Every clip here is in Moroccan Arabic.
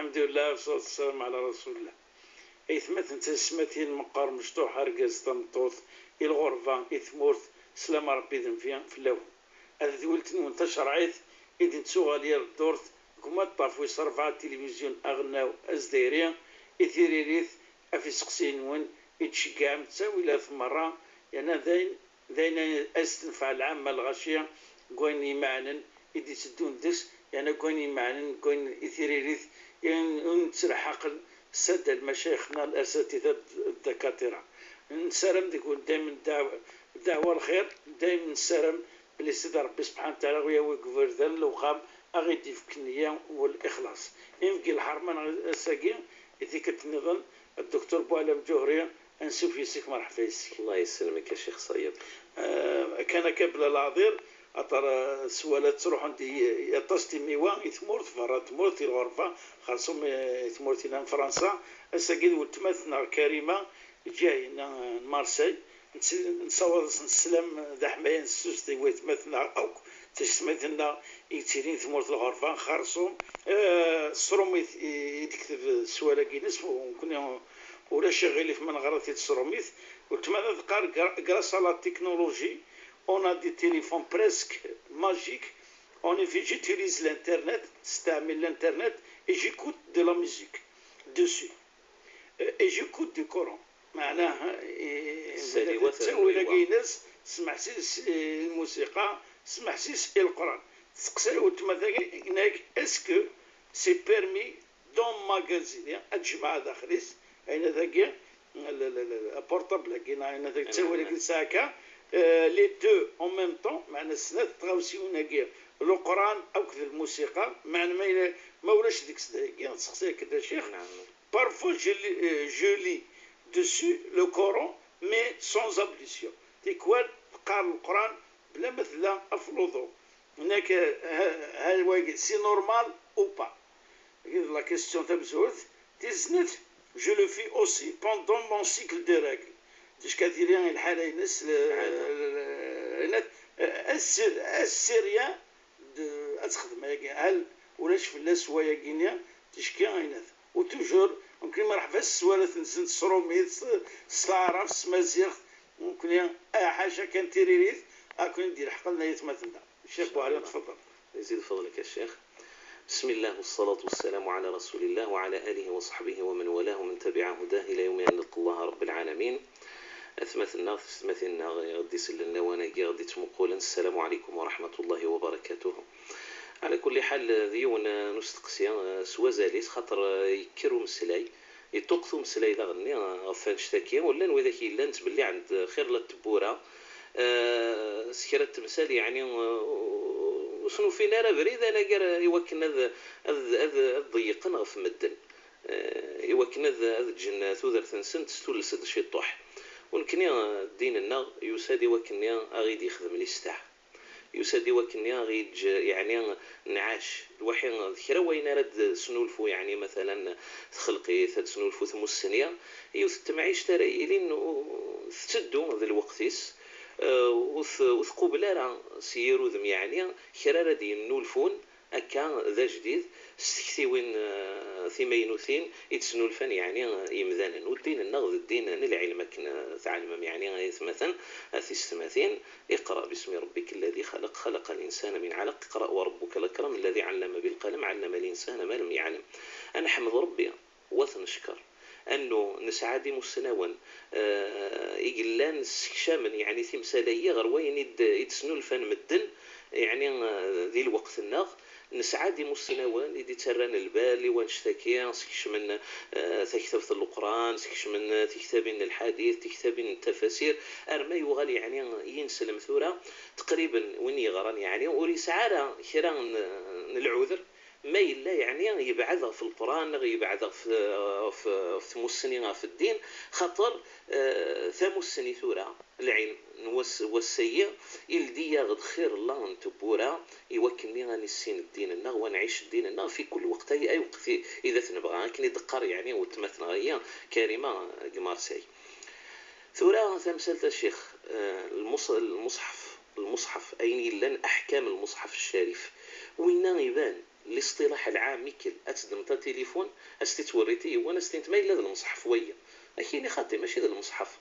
الحمد لله والصلاة والسلام على رسول الله. إثمث تسمتين مقار مشطوح أرقاز تمطوط الغرفة إثمورث سلام ربي ذن في اللون. هذا ولت منتشر عيث إذن تسوغ الدورث كما طاف ويصرف على التلفزيون أغناو أزديريا إثيريريث أفي سقسين وين يتشجع متساوي مرة يعني ذين أستنفع العامة الغشية كوين يمعنن إدي تدون دس يعني كوين يمعنن كوين إثيريريث يعني نتسرحق السادة المشايخنا الأساتذة الدكاترة نسلم ديك دائما الدعوة الخير دائما نسلم بلي سيدي ربي سبحانه وتعالى ويا ويكفر الوقام أغيدي في النية والإخلاص يمكن الحرمان الساقي إذا النظام الدكتور بوعلام جوهري نسوف يسيك مرحبا يسيك. الله يسلمك يا شيخ صيد. كان كبل العذير أترى سوالات تروح عندي يطستي ميوا يثمورت فرا تمورت الغرفة خاصهم يثمورت إلى فرنسا الساقي وتمثنا كريمة جاي مارسي نصور السلام ذا حماية نسوستي ويتمثنا أو تسميتنا يتيرين ثمورت الغرفة خرصهم الصروميت يتكتب السؤال كينس وكنا ولا شغيلي في من غرض الصروميت وتما تقار grâce à la technologie on a des téléphones presque magiques. En effet, j'utilise l'internet, c'est-à-dire l'internet, et j'écoute de la musique dessus. Et j'écoute du Coran. معناها تسوي كينس سمع سيس الموسيقى سمع سيس القرآن تسقسي وتما هناك est-ce que c'est permis d'emmagasiner الجماعة داخليس أين ذاك portable كاين أين ذاك تسوي لك ساكا les deux en même temps معنا السنة تغاوسيونا كي القرآن أو كذا الموسيقى معنا ما ولاش ديك تسقسي كذا شيخ. Parfois je lis dessus le Coran mais sans ablution. تيكوال قال القرآن بلا مثلا أفلوضو هناك هل c'est normal ou pas la question تبزورت تزنت je le fais aussi pendant mon cycle de règles. تش كثيرين الحالة ينس السيريا أتخدم هل ولاش في السوايا كينيا تشكي غينات وتوجور ممكن ما راح فاس ولا تنزل الصروميت السعرف السمازيغ ممكن حاجة كان تيريريت اكون ندير حقلنا يتمثلنا. الشيخ بوعلام تفضل. يزيد فضلك يا الشيخ. بسم الله والصلاة والسلام على رسول الله وعلى آله وصحبه ومن والاه ومن تبع هداه إلى يوم أن نلقى الله رب العالمين. أثمثنا ثمثنا غدي سلنا وانا غدي تمقولا. السلام عليكم ورحمة الله وبركاته. على كل حال ذيون نستقسي سوا زاليس خاطر يكرو مسلاي يطوقثو مسلاي ذا غني غفان شتاكي ولا نوي ذاك إلا نتبلي عند خير لا التبورة سكرة التمثال يعني وشنو فينا راه بريد انا كار يوكلنا ذا ضيقن غف مدن يوكلنا ذا الجنة ثوذر تنسن تستولس شي طوح ونكني الدين النغ يسادي وكني اغيد يخدم لي ستاح يسادي وكني غيد يعني نعاش الوحي كرا وين راد سنولفو يعني مثلا تخلقي سنولفو ثم السنية يوث ترى إلين تسدو ذا الوقتيس وثقوب راه سيرو ذم يعني كرا راد ينولفون أكا ذا جديد ستكتيوين ثيمينوثين يتسنولفن يعني يمذانا والدين النغذ الدين العلم كنا تعلم يعني مثلا أثيستماثين اقرأ باسم ربك الذي خلق خلق الإنسان من علق اقرأ وربك الأكرم الذي علم بالقلم علم الإنسان ما لم يعلم. أنا حمد ربي وثنشكر أنه نسعى مسناون إقلان السكشامن يعني تمثالية غير وين يتسنولفن مدن يعني ذي الوقت الناغ نسعى دي مسناوان يدي تران البال وانشتكي سكش من تكتبت القرآن سكش من تكتابين الحديث تكتابين التفاسير أرما يغال يعني ينسلم ثورة تقريبا وين يغران يعني وريسعى كرا العذر ما إلا يعني يبعث في القرآن يبعث في مسني في الدين خاطر ثمسني ثورة العلم والسيء إلدي يغد خير الله نتبورا يوكلني غاني السين الدين النغ ونعيش الدين النغ في كل وقت أي وقت إذا تنبغى كني دقر يعني وتمثل هي كريمة قمارسي ثورة ثمثلت الشيخ المصحف أين لن أحكام المصحف الشريف وين يبان الاصطلاح العام كل اتدم تا تليفون استي توريتي وانا استنت ما الا المصحف ويا اكيني خاطي ماشي ذا المصحف.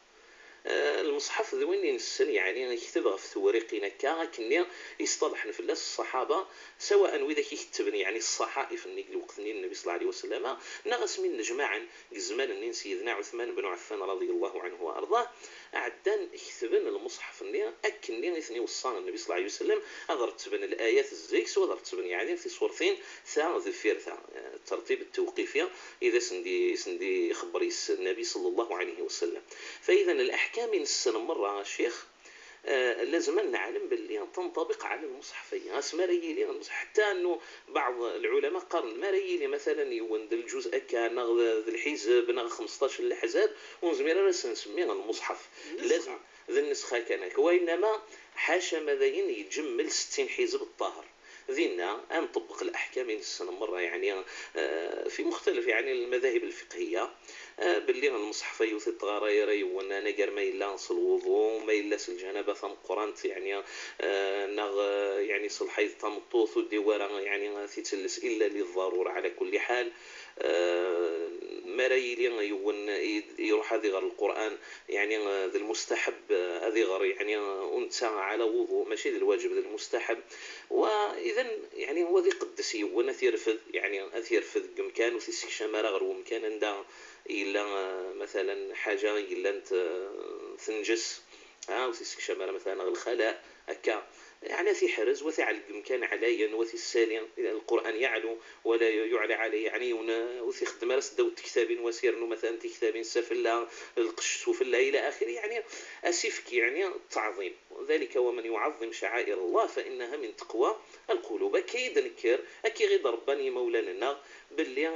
المصحف ذوين ينسن يعني يكتب غف ثوريقنا كا كني يصطلح في الصحابة سواء وإذا كيكتبني يعني الصحائف الوقت النبي صلى الله عليه وسلم نغس من جماعا زمان سيدنا عثمان بن عفان رضي الله عنه وأرضاه عدان كتبن المصحف الني أكني اثني وصان النبي صلى الله عليه وسلم أضرتبن الآيات الزيكس وضرتبن يعني في صورتين ثا ذفير ثا الترتيب التوقيفي إذا سندي خبر النبي صلى الله عليه وسلم. فإذا الأحكام من السنة مرة الشيخ لازم نعلم باللي تنطبق على المصحفية اسما ريلي، حتى انه بعض العلماء قارن ما ريلي مثلا يوند الجزء كان الحزب نغ 15 الحزاب ونزمير راس نسميه المصحف لازم ذا النسخة كان، وإنما حاشا ماذا يجمل 60 حزب الطاهر ذينا أن نطبق الأحكام السنة مرة يعني في مختلف يعني المذاهب الفقهية باللي المصحف يوثي الطغرايري وانا نقر ما إلا نصل الوضوء ما إلا الجنابة ثم قرانت يعني نغ يعني صلحيث تمطوث وديوارا يعني تتلس إلا للضرورة على كل حال. ما رايلي يون يروح هذه غير القرآن يعني ذا المستحب هذه غير يعني أنت على وضوء ماشي ذا الواجب ذا المستحب. وإذا يعني هو ذي قدس يون يرفض يعني يرفض مكان وتسكشمارة غير ومكان عندها إلا مثلا حاجة إلا تنجس ها وتسكشمارة مثلا غير الخلاء هكا يعني في حرز وثي مكان عليا وثي السالي القرآن يعلو ولا يعلى عليه يعني وثي خدمة راس داو كتاب وسير مثلا كتاب سفلا القش سفلا إلى آخره يعني أسفك يعني التعظيم. ذلك ومن يعظم شعائر الله فإنها من تقوى القلوب. أكيد نكر أكي غير رباني مولانا باللي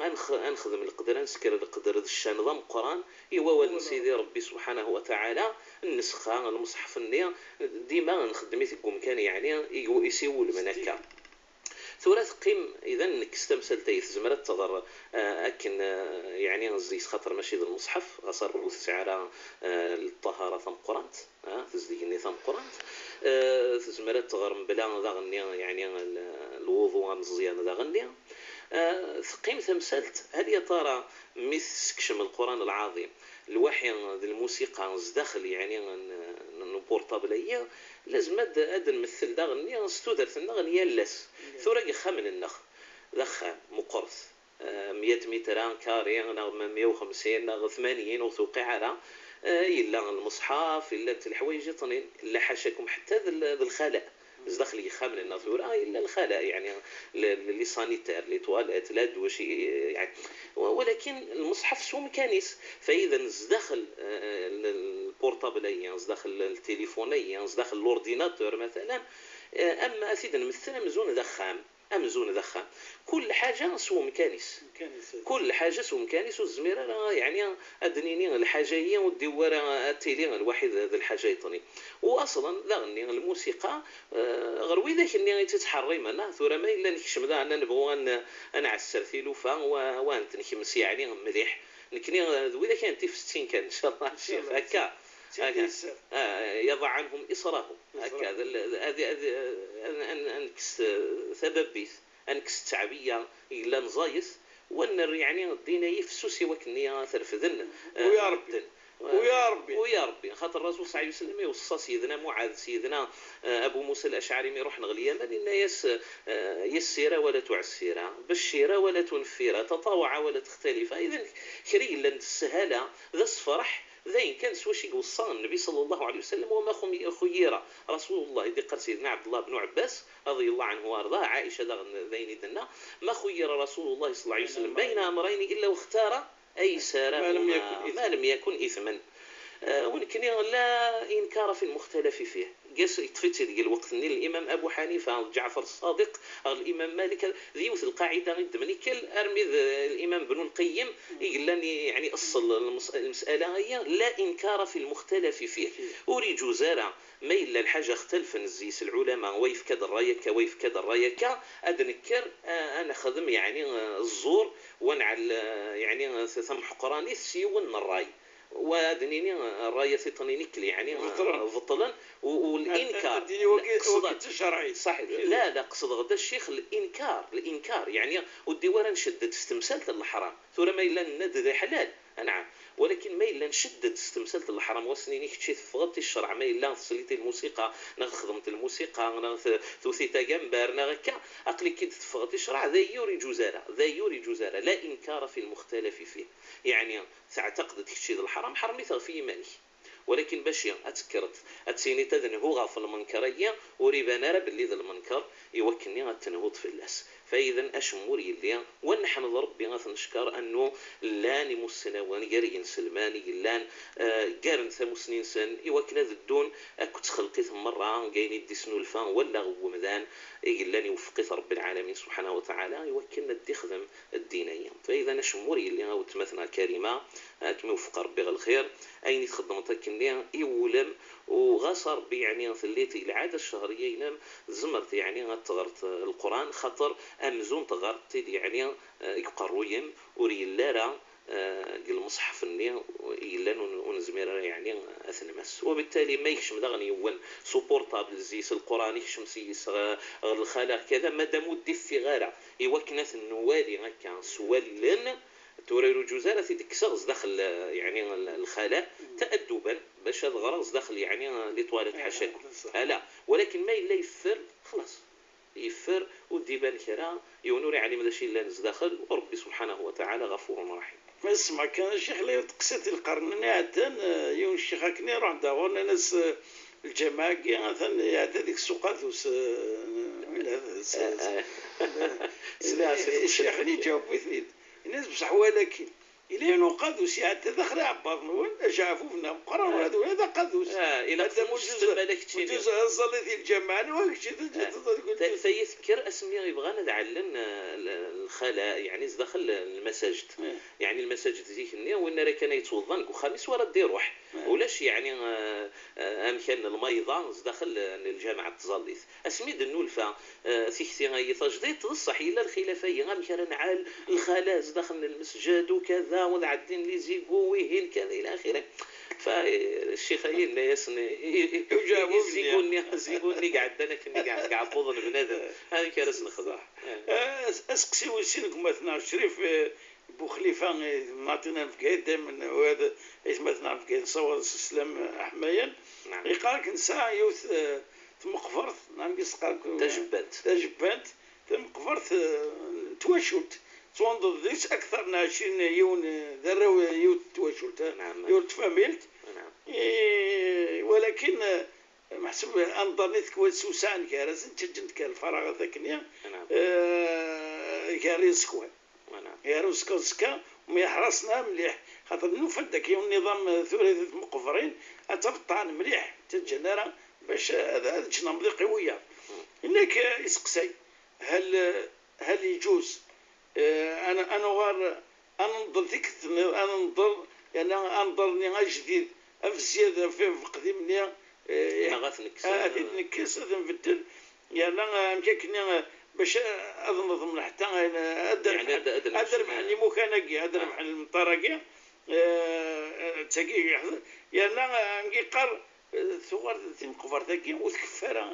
أنخدم القدر نسكر القدر الشان ضم قرآن إوا سيدي ربي سبحانه وتعالى النسخة المصحف النية ديما نخدمي تقوم كان يعني يسيول من هكا ثورة قيم. إذا نكستمثل زمرة تضر أكن يعني الزيت خاطر ماشي ذا المصحف غصر وتسعى الطهارة ثم قرانت تزديني ثم قرانت زمرة تغرم بلا ذا غني يعني الوضوء مزيان ذا غني ثقيم تمثلت. هل يا ترى مثل كشم القرآن العظيم الوحي ذا الموسيقى زداخل يعني نبورطابلية لازم اد نمثل دا غني ستودرت غنية لاس ثورة يخمن النخ ذخام مقرث 100 متر كاري 150 80 وثوقي على إلا المصحف إلا الحوايج طنين لا حاشاكم حتى ذا الخلاء داخل يخامن النافوره الا الخلاء يعني les sanitaires les toilettes la douche يعني، ولكن المصحف سو مكانيس. فاذا داخل ال portable داخل التليفوني داخل l'ordinateur مثلا اما اسيد نمثل مزون ذخام امزون ذخام كل حاجة سو مكانيس كل حاجة سو مكانيس. والزميره يعني ادنيني الحاجة هي وديوره التيلي الواحد ذا الحاجة يطني. واصلا ذا غني الموسيقى غير وإذا كني تتحرم انا ثورة ما الا نكشم ذا انا نبغوا نعسر ثيلوفا وانت نكمس يعني مليح نكني وإذا كان في 60 كان ان شاء الله الشيخ هكا يضع عنهم إصرهم هكا هذه أنكس ثببيث أنكس تعبية إلا نزايس وأن يعني الدين يفسوسي وكني ترفذن ويا ربي ويا ربي ويا ربي. خاطر الرسول صلى الله عليه وسلم يوصى سيدنا معاذ سيدنا ابو موسى الاشعري مي يروح نغ اليمن ان يسر ولا تعسر بشر ولا تنفر تطاوع ولا تختلف. اذا كري لان السهاله ذا الصفرح ذين كان سوى شي وصى النبي صلى الله عليه وسلم وما خير رسول الله دي قال سيدنا عبد الله بن عباس رضي الله عنه وارضاه عائشة ذين دنا ما خير رسول الله صلى الله عليه وسلم بين امرين الا واختار ايسر ما لم يكن اثما. ولكن لا انكار في المختلف فيه. قاس يطفيت ديال الوقت الامام ابو حنيفة جعفر الصادق الامام مالك ذيوث القاعدة غير منيكل ارمي الامام ابن القيم يقول يعني اصل المسالة هي لا انكار في المختلف فيه. اريد جزاره ما الا الحاجة اختلف نزيس العلماء ويفكد الرايك ويفكد الرايك ادنكر انا خدم يعني الزور ونعل يعني ثم حقراني سيون الراي. ودنيني الراية تطنيني كلي يعني بطلا والانكار شرعي صح. لا لا قصد غدا الشيخ الانكار يعني والديوان نشدد استمثلت الحرام ثورة ما الا ند ذي حلال نعم، ولكن ما الا نشدد استمثلت الحرام وسنيني كتشي تفغطي الشرع ما الا سليتي الموسيقى نا خدمت الموسيقى نا توثيتا جنبار نا هكا اقلي كي تفغطي الشرع ذا يوري جزارة لا انكار في المختلف فيه. يعني تعتقد كتشي الحرام حرمي في ايمانك، ولكن باش اتكرت اتسيني تذنهو غاف المنكريه وريبانا راه باللي ذا المنكر يوكلني غتنهوض في اللاس. فاذا اشمور يلي ونحن ربي غتنشكر انه لان مسنوان كارين سلمان لان كارن ثمسنين سن يوكل هذا الدون اكو تخلقيت مرة كاين يدي سنولفا ولا غومدان يلان يوفقيت رب العالمين سبحانه وتعالى يوكلنا دي خدم الدينية. فاذا اشمور يلي غوتمثنا كريمة كما يوفق ربي غير الخير اين تخدمت كني يولم وغاص ربي يعني ثليتي العادة الشهرية ينام زمرت يعني غتغرت القران خاطر امزون تغرت يعني يقرويم وريلارا المصحف الني الا ونزمير يعني اثنمس. وبالتالي ما يكشم داغن يون سوبورتابل زيس القران يكشم سيس غير الخلاق كذا مادام ودي في غارة يوكنات النوالي هكا سوالن توريرو جزالة تكسغز داخل يعني الخلاء تأدبا باش الغرض داخل يعني لي طواليت حاشاك لا، ولكن ما الا يفر خلاص يفر وديبان كرا يونور يعني ماذا لا داخل وربي سبحانه وتعالى غفور رحيم. ما اسمع كان الشيخ لا تقصيت القرن عدن يوم الشيخ كني روح داور ناس الجماعة كي مثلا يعطي ديك السوقات الشيخ اللي جاوب اثنين الناس بصح، ولكن إلى نقادوس يعني دخل عبار نون أجعفوفنا مقرر هذا قادوس إلى جزء صلي في الجامعة سيذكر أسمي يبغى نعلن الخلاء يعني داخل المساجد يعني المساجد ذيك النية وين راه كان يتوضن وخميس ورا يروح ولاش يعني أمكان الميضة داخل الجامعة تزليت أسمي دنولفا سيكتي غاي تجديد بصح إلا الخلافية أمكان نعال الخلاء داخل المسجد وكذا وعدين لي زيكو ويهين كذا الى اخره. فالشيخ لا يسني زيكوني قاعد انا كني قاعد بوضن بنادم هذه كارث نخدم اسقسي وسينكم مثلا شريف بوخليفه نعطينا في دائما وهذا مثلا في نصور السلام حمايا يقالك نسا يوث تمقفرت نعم تجبانت تمقفرت تواشلت توندض ديس أكثر من 20 يوم ذراو يوت تواشلت نعم. يوت فاميلت نعم. إيه ولكن محسوب أنظرني تكوى سوسان كارز تجنت كالفراغ ذاك نعم. كاري سكوان نعم. يا سكا سكا وما يحرسنا مليح خاطر نوفل داك النظام ثلاثة مقفرين أتبطان مليح تجنرا باش هذا تجنمضي قوية. هناك يسقسي هل يجوز انا غير انا نضل ديك انا نضل يعني انظرني غير جديد في الزيادة في قديم ما غاتنكس نكس نبدل يعني يمكن باش نظم حتى ادربح لي مكانكي ادربح المطرقي تاكي يعني كيقار ثغر تنقفر تاكي وتكفر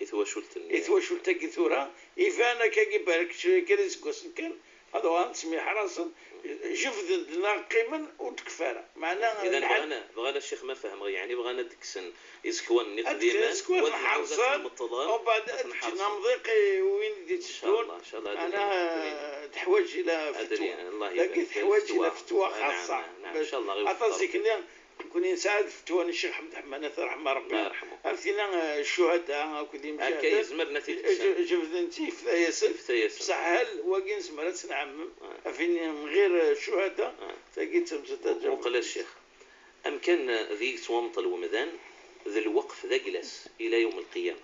إثواشلت كي ثورة إفانا كي بالك كي سكوس كان هذا هو نسمي حراسا جفد قيما وتكفارة معنا. إذا بغانا الشيخ ما فهم يعني بغانا دكسن يسكوان قديما ونحرسان وبعد نمضيق وين دي تشدون إن شاء الله أنا تحوج إلى فتوى لكن تحوج إلى فتوى خاصة إن شاء الله. أعطى كون يساعد فتوى الشيخ حمد حمانة رحمه ربي الله يرحمه عرفتينا الشهداء وكذي مشاهدات كيزمر نتيجة جبدنتي في ياسر بصح هل واقين زمرات نعمم فين من غير الشهداء تاكي تمسات وقال الشيخ أمكن ذي تومطل ومذان ذي الوقف ذا جلس إلى يوم القيامة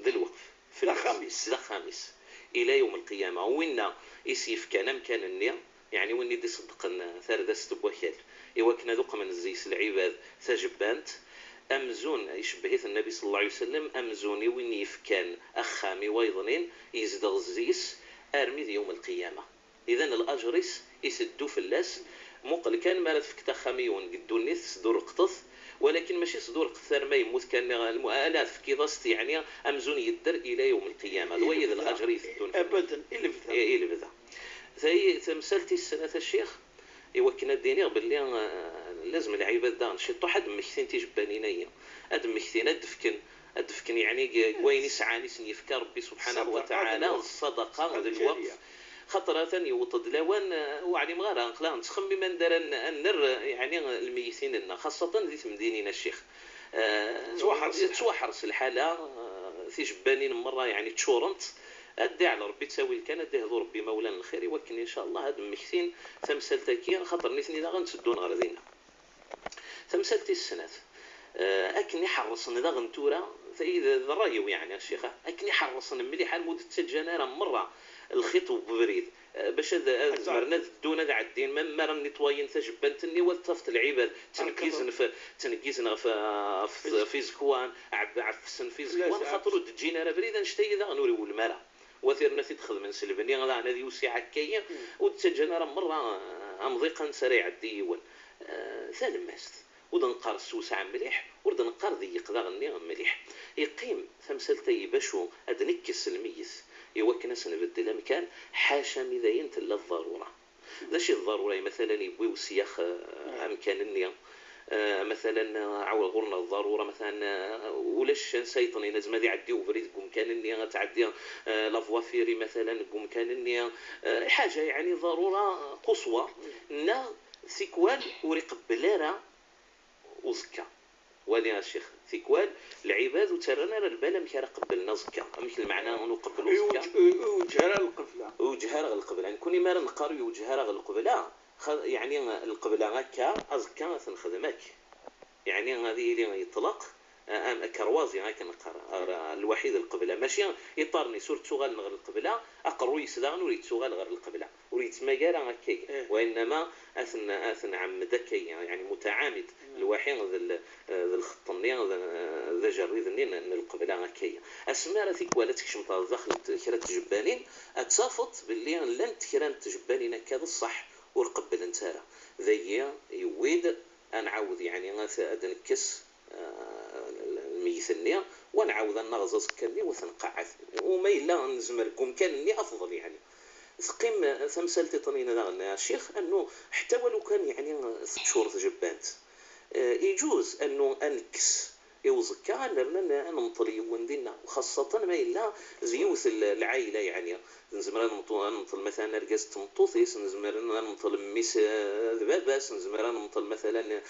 ذي الوقف في الخامس ذا خامس إلى يوم القيامة وين يسيف كان أمكان النية يعني وين يدي صدق ثاردست بوكال إوا كنا ذوق من الزيس العباد تجبانت أمزون يشبهيث النبي صلى الله عليه وسلم أمزوني وين يفكان أخامي ويضنين يزدغ الزيس أرمي يوم القيامة. إذن الأجرس يسدو في اللاس مقل كان ما فك تخاميون قدوني صدور قطث، ولكن ماشي صدور قطث ما يموت كان لا فكي يعني امزون يدر الى يوم القيامة الويد الاجر يثدون ابدا الى بدا الى بدا. ثاي تمثالتي السنة الشيخ ايوا كنا ديني باللي لازم العباد دا نشيطو حد مكثين تيجبانين هي هاد مكثين ادفكن يعني وين يسعى يفكر ربي سبحانه وتعالى الصدقة الوقف خطرة يوطد لوان وعلي مغارة نقلا نتخمم من دار النر يعني الميتين لنا خاصة ذي مدينين الشيخ تواحرس الحالة في جبانين مرة يعني تشورنت أدي على ربي تساوي كان أدي هذو ربي مولانا الخير ولكن إن شاء الله هاد مكثين تمثالتكي خاطر نيتني لا غنسدون غير دينا تمثالتي السنات أكني حرصن ذا غنتورا الرايو يعني الشيخ أكني حرصن مليح المود تسجنا مرة الخيط وبريد باش زمرنا دون ذا عدين ما راه نطواين تجبنتني وتفت العباد تنكيزن في زكوان عفسن في زكوان خاطر تجينا راه بريد نشتي ذا غنوري والمرا وثيرنا تدخل من سلبني غدا انا يوسع كاين وتسجنا راه مرة امضيقا سريع الديون ثالمست ودنقار السوسع مليح وردنقار ضيق ذا غني مليح يقيم ثمثال باشو ادنكس الميت إوا كنا سنبدل مكان حاشا مذاين تلا الضرورة ذا شي الضرورة مثلا يبوي وسياخ أمكان النية مثلا عاود غورنا الضرورة مثلا ولاش نسيطني لازم هذه يعديو بريد كان النية تعدي لا فوا فيري مثلا كان النية حاجة يعني ضرورة قصوى نا سيكوال وريقبل راه وزكا ولي الشيخ ثيكوال العباد وترانا البال مكي راه قبلنا زكا مثل المعنى نقبلوا زكا وجهر القبلة وجهر القبلة يعني كوني ما نقارو وجهر القبلة يعني القبلة هكا ازكا تنخدمك يعني غادي اللي يطلق كروازي هكا نقرا الوحيد القبلة ماشي يطارني سور تسوغال غير القبلة اقرو يسدان وريد تسوغال غير القبلة وريد تماكالا هكاي وانما اثن عمد كي يعني متعامد الوحيد ذا الخطني ذا جريد القبلة هكاي اسماء ثيك ولا تكشم داخل كرا تجبانين اتسافط باللي لن تكرا تجبانين هكا الصح ورقبل انت ذي يويد نعاود يعني نكس الميت ونعاود نغزز كني وثنقعث وما إلا نزمركم كني أفضل يعني ثقيم ثمثال تطنين ذا الشيخ أنه حتى ولو كان يعني 6 شهور تجبانت يجوز أنه أنكس يوزكا نرنا نمطل يوندينا وخاصة ما إلا زيوث العائلة يعني نزمر نمطل مثلا ركاز تمطوطيس نزمر نمطل ميس ذباباس نزمر نمطل مثلا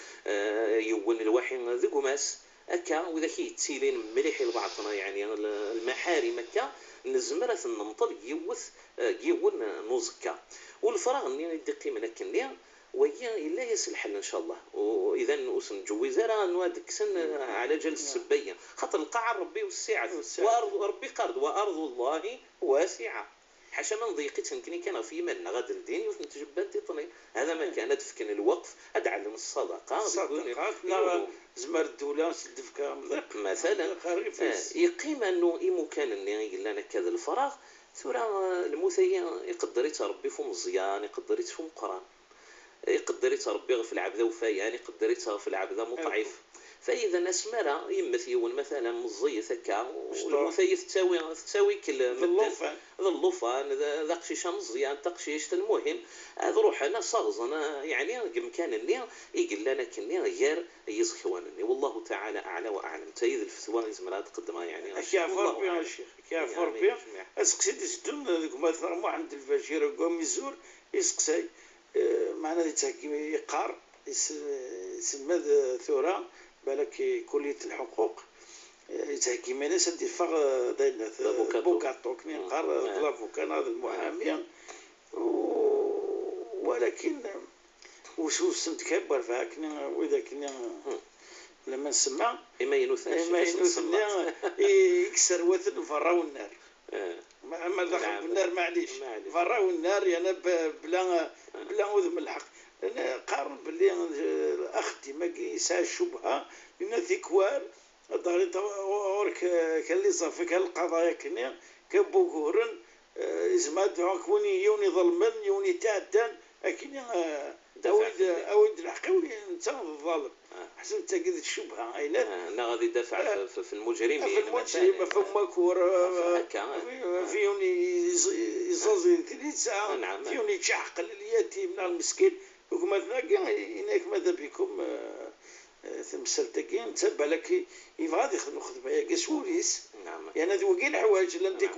يون الواحي ذقماس هكا وإذا كي تسيلين مليح لبعضنا يعني المحارم هكا نزمر نمطل يوث يون نوزكا والفراغ اللي يدقي من كنيا وهي إلا يس الحل إن شاء الله وإذا نجوز راه نوادكسن على جال السبية خاطر القاع ربي والسعة وأرض ربي قرض وأرض الله واسعة حاشا ما نضيقيت نكني كان في مالنا غاد الدين وتجبان تطني هذا ما كان تفكن الوقف أدعلم الصدقة الصدقة زمر الدولة سدفك مضيق مثلا يقيم أنه إيمو كان اللي لنا كذا الفراغ ثورة المثيا يقدر يتربي فم الزيان يقدر يتفهم قران يقدر يتربي في العبده وفيان يقدر يتربي في العبده مطعف فاذا اسمرا يمثيون مثلا مزي هكا والمثيث تساوي كل اللوفان اللوفان ذا قشيشه مزيان تقشيش المهم هذا روح انا صغزنا يعني مكان الني يقول لنا كني غير يزخوانني والله تعالى اعلى واعلم تايد الفتوى لازم تقدمها يعني كيف ربي يا شيخ كيف ربي اسقسي تسدون ذوك مثلا محمد البشير قوم يزور يسقسي معنا يتحكم يقار يسمى ثورة بالك كلية الحقوق يتحكم ناس ديفاغ داينا بوكاتو كني نقار لافوكا هذا المحامي ولكن وسوسنت كبر فاكني وإذا كني لما نسمع إما ينوثني يكسر وثن فراو النار ما دخل بالنار معليش فراو النار يعني بلا وذم الحق انا قارن باللي الاخ ديما يسعى الشبهة لان ثيكوار داري اورك كان اللي صافي كان القضايا كني كبوكورن زعما كوني يوني ظلمن يوني تعدان اكيد اود الحق انت الظالم. حسب تاكيد الشبهة اين انا غادي يدافع في المجرمين، في المجرم فما كور فيهم يزازي ثلاثة. نعم. فيهم يتشحق اليتيم المسكين وكما تلاقي ماذا بكم تمثال تاكي انت بالك يبغى غادي يخدم خدمة يا سوليس. نعم. يعني هذو كاين الحوايج لان ديك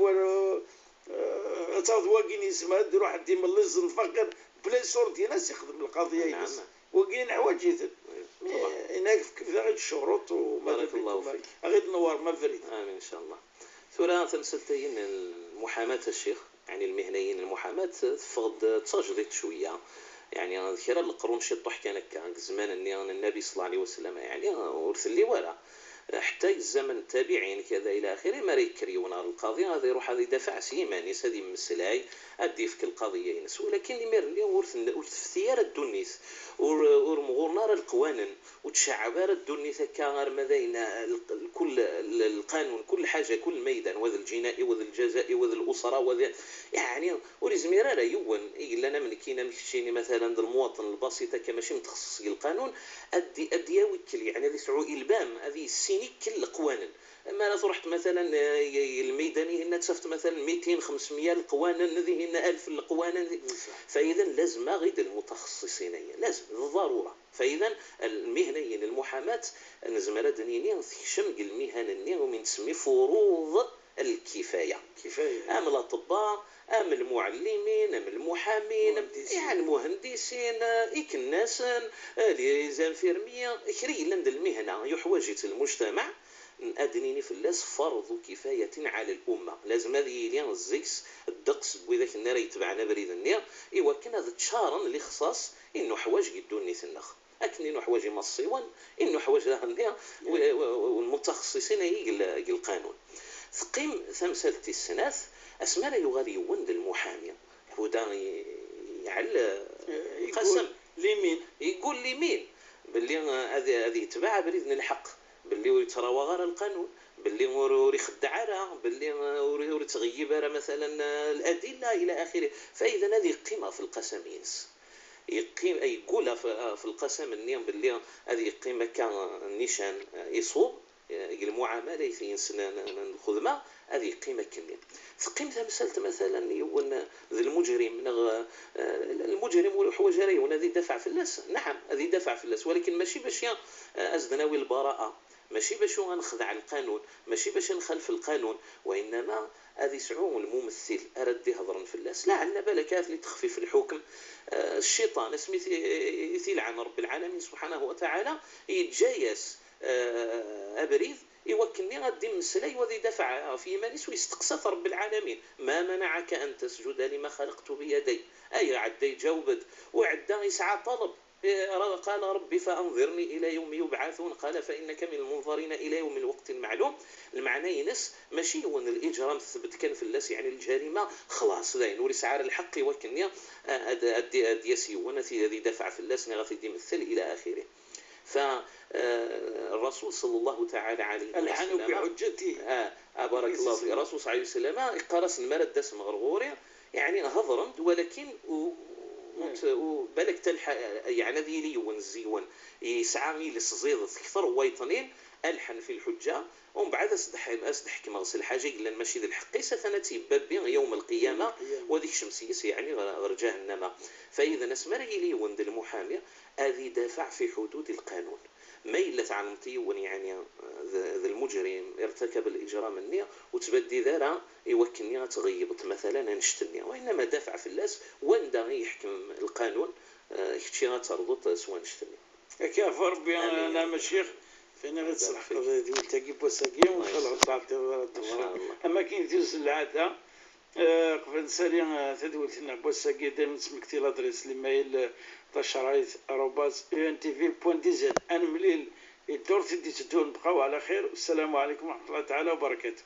تاخذ واكين يسمى روح ديما اللز نفكر بلا صور ديال ناس يخدم القضية. نعم. وكاين حوايج هناك كيف غير الشروط وما الله فيك غير تنور ما فريد. امين ان شاء الله. ثورة تمثلتين المحاماة الشيخ، يعني المهنيين المحاماة تفقد تسجدت شوية، يعني كرا القرون شي طح كان هكا زمان النبي صلى الله عليه وسلم، يعني ورث اللي ولا حتى الزمن التابعين كذا الى اخره ما يكريون القاضي هذا يروح هذا يدافع سيمانيس هذه مسلاي ادي فيك القضية ينس، ولكن اللي ورث في الدنيس ورمغورنا القوانين وتشعب الدنيس هكا غير ماذا كل القانون كل حاجة كل ميدان وذا الجنائي وذا الجزائي وذا الاسرة وذا يعني وريزميرا راه يون الا انا من كينا مشيني مثلا المواطن البسيط كماشي متخصص القانون ادي وكل يعني هذه سعو البام هذه السيني كل القوانين. اما انا رحت مثلا الميداني هنا تشفت مثلا 200 500 القوانين هذه هنا 1000 القوانين، فاذا لازم غير المتخصصين لازم بالضرورة. فاذا المهنيين المحاماة نزمر دنيني تخشم المهن ومن تسمي فروض الكفاية، كفاية ام الاطباء ام المعلمين ام المحامين يعني المهندسين ايك الناس les infirmiers كري لند المهنة يحوجت المجتمع ادنيني في اللاس فرض كفاية على الامة. لازم هذه ليان الزيكس الدقس بوذاك النار يتبعنا بريد النير ايوا كان هذا تشارن اللي خصاص انه حواج يدوني ثنخ اكن انه حواج مصيوان انه حواج النير والمتخصصين هي القانون. ثقيم ثمثلتي السناث اسما لا يغالي يوند المحامي هدى يعل قسم لمين يقول لمين باللي هذه يتبع بريد الحق باللي يتراوى غير القانون باللي يخدع راه باللي يتغيب راه مثلا الادلة الى اخره. فاذا هذه قيمة في القسم ينس يقيم يقول في القسم النيم باللي هذه قيمة كان النيشان يصوب المعاملة ينسن الخدمة هذه قيمة كمية. ثقيم تمثلت مثلا يون ذا المجرم المجرم والحواج راه هذه دافع في الناس. نعم هذه دافع في الناس ولكن ماشي باش ازدناوي البراءة ماشي باش غنخدع القانون ماشي باش نخالف القانون، وانما هذه سعو الممثل ارد يهضر في الناس لعل بالك لتخفيف الحكم. الشيطان اسمي يلعن رب العالمين سبحانه وتعالى يتجايس ابريد يوكلني غادي مسلاي وذي دفع في مانيس ويستقصى رب العالمين ما منعك ان تسجد لما خلقت بيدي اي عدا يجاوبد وعدا يسعى طلب قال ربي فانظرني الى يوم يبعثون قال فانك من المنظرين الى يوم الوقت المعلوم. المعنى ينس ماشي هو ان الاجرام ثبت كان في اللاس يعني الجريمة خلاص لا نوري سعر الحق وكني ادي يسيون الذي دفع في اللاس غادي يمثل الى اخره. فالرسول صلى الله تعالى عليه وسلم الحن بحجته بارك الله فيك. الرسول صلى الله عليه وسلم قرص المرد دسم غرغوري يعني هضرمت ولكن وبالك تلحق يعني ذي ليون زيون يسعى للصزيد كثر ويطنين الحن في الحجة ومن بعد اسدح كما غسل الحاجة قلنا ماشي ذي الحق ستنتي بابي يوم القيامة وذيك الشمسية يعني غير جهنم. فاذا اسمر لي وند المحامي اذي دافع في حدود القانون ما الا تعلمتي يعني ذا المجرم ارتكب الاجرام النية وتبدي ذرا يوكلني تغيبت مثلا نشتني وانما دافع في اللاس وندا يحكم القانون كشي غترضط سوا نشتني. كيف ربي انا مشيخ فين غتصلح ديال تاكي بوساكي وان شاء الله تعطي. اما كاين ديوز العادة قبل نسالي تدولتنا بوساكي دائما تسمكتي l'adresse l'email tachrait@entv.dz. انمليل الدور تدي تدور نبقاو على خير والسلام عليكم ورحمة الله تعالى وبركاته.